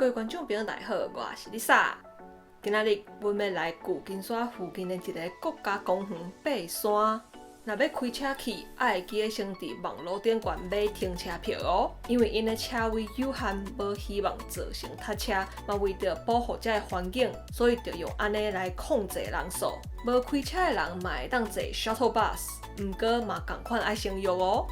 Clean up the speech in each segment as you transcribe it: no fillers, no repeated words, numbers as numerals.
各位觀眾朋友大家好，我是麗莎。今仔日阮欲來舊金山附近的一个國家公園爬山。若欲開車去，愛會記得先佇網路頂懸買停車票哦，因為𪜶的車位有限，無希望造成塞車，嘛為著保護遮的環境，所以著用按呢來控制人數。無開車的人嘛會當坐 shuttle bus，毋過嘛仝款愛先約哦。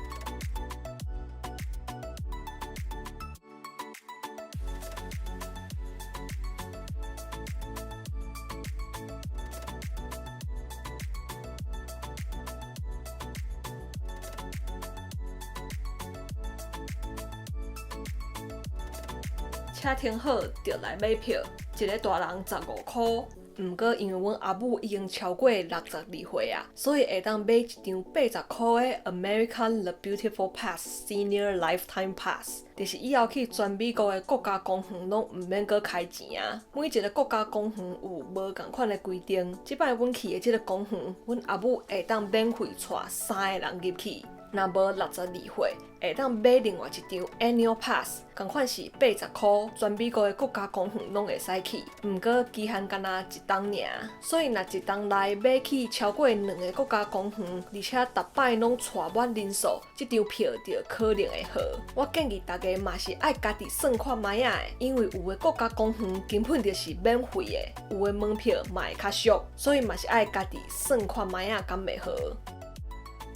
車停好，就來買票，一个大人15箍。毋過因為阮阿母已經超過62歲啊，所以會當買一張80箍的 American the Beautiful Pass Senior Lifetime Pass，就是以後去全美國的國家公園攏毋免閣開錢啊。每一个國家公園有無仝款的規定，這擺阮去的這个公園，阮阿母會當免費帶三个人入去。若無62歲，會當買另外一張 Annual Pass，仝款是80箍，全美國的國家公園攏會使去。毋過期限干焦一冬爾，所以若一冬內欲去超過兩个國家公園，而且逐擺攏帶滿人數，這張票就可能會號。我建議大家嘛是愛家己算看覓仔的，因為有的國家公園根本就是免費的，有的門票嘛會較俗，所以嘛是愛家己算看覓仔敢會號。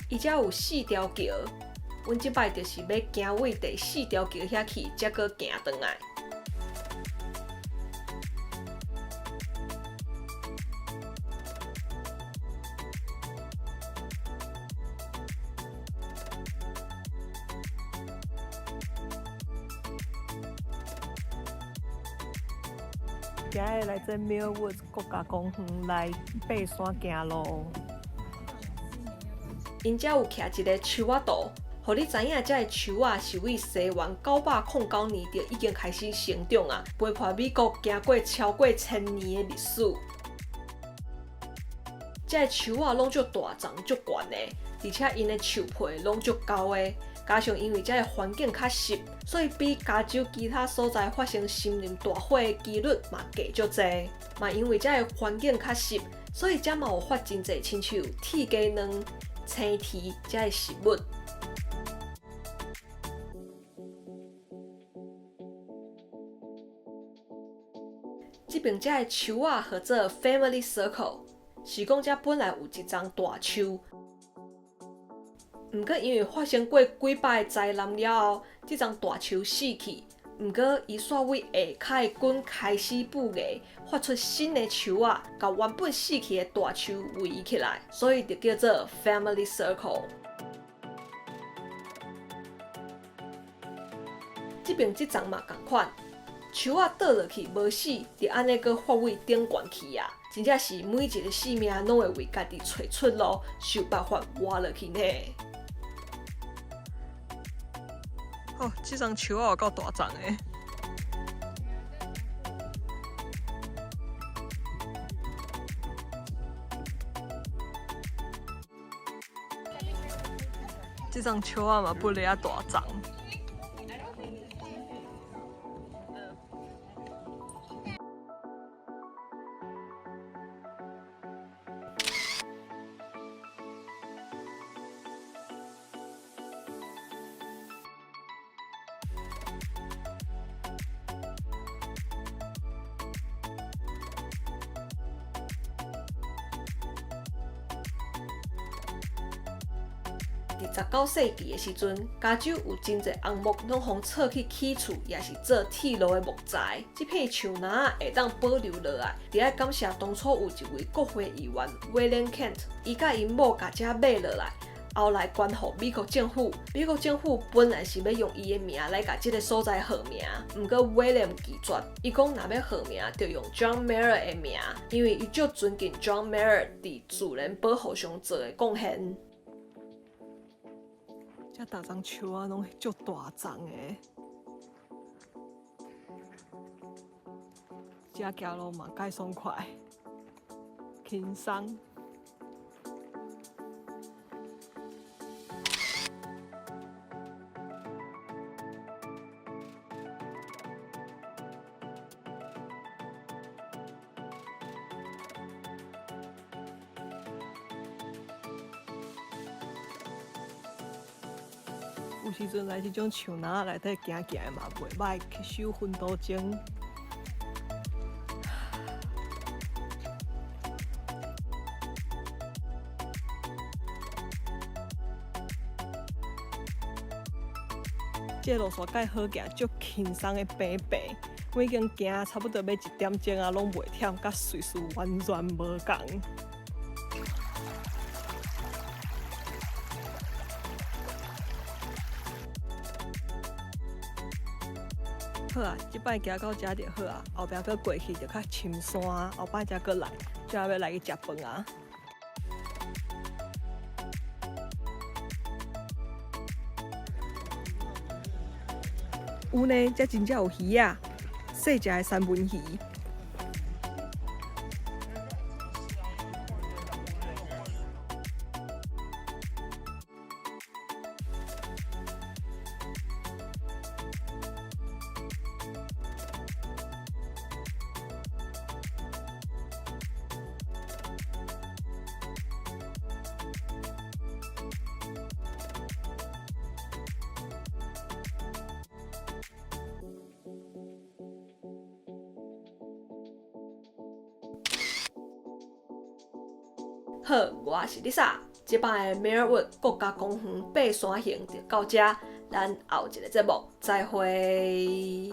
伊遮有四條橋，阮這擺就是欲行位第四條橋遐去，才閣行轉來。今日來這 Muir Woods 國家公園來爬山行路。𪜶遮有徛一个樹仔圖，予你知影遮的樹仔是對西元909年就已經開始成長啊，陪伴美國行過超過1000年的歷史。遮的樹仔攏足大叢足懸的，而且𪜶的樹皮攏足厚的，加上因為遮的環境較濕，所以比加州其他所在發生森林大火的幾率嘛低足濟。嘛因為遮的環境較濕，所以遮嘛有發真濟親像鐵雞卵、青苔遮的食物。這爿遮的樹仔號做 Family Circle，是講遮本來有一叢大樹，毋過因為發生過幾擺的災難了後，這叢大樹死去。毋過伊煞對下跤的根開始布芽，發出新的樹仔，共原本死去的大樹圍起來，所以就叫做 Family Circle。這爿這叢嘛仝款，樹仔倒落去無死，就按呢閣發對頂懸去啊！真正是每一个性命攏會為家己揣出路，想辦法活落去呢。哦，這叢樹仔有夠大叢的。這叢樹仔嘛本來仔大叢。佇19世紀的時陣，加州有真濟紅木攏予採去起厝，抑是做鐵路的木材。這片樹林會當保留落來，著愛感謝當初有一位國會議員 William Kent，伊佮𪜶某共遮買落來，後來捐予美國政府。美國政府本來是欲用伊的名來共這个所在號名，毋過 William 拒絕，伊講若欲號名，就用 John Muir 的名，因為伊足尊敬 John Muir 佇自然保護上做的貢獻。這逐叢樹仔攏足大叢的，遮行路嘛蓋爽快，輕鬆。有時陣來這種樹林仔內底行行嘛袂䆀，吸收薰都精。這個路線蓋好行，足輕鬆的平平。我已經行差不多欲一點鐘啊，攏袂忝，佮瑞士完全無仝。好啊，這擺行到遮就好啊，後壁閣過去就較深山，後擺才閣來，才欲來去食飯啊。有呢，遮真正有魚仔，細隻的三文魚。好，我是 Lisa，這擺的 Muir Woods 國家公園爬山行就到遮，咱後一个節目再會。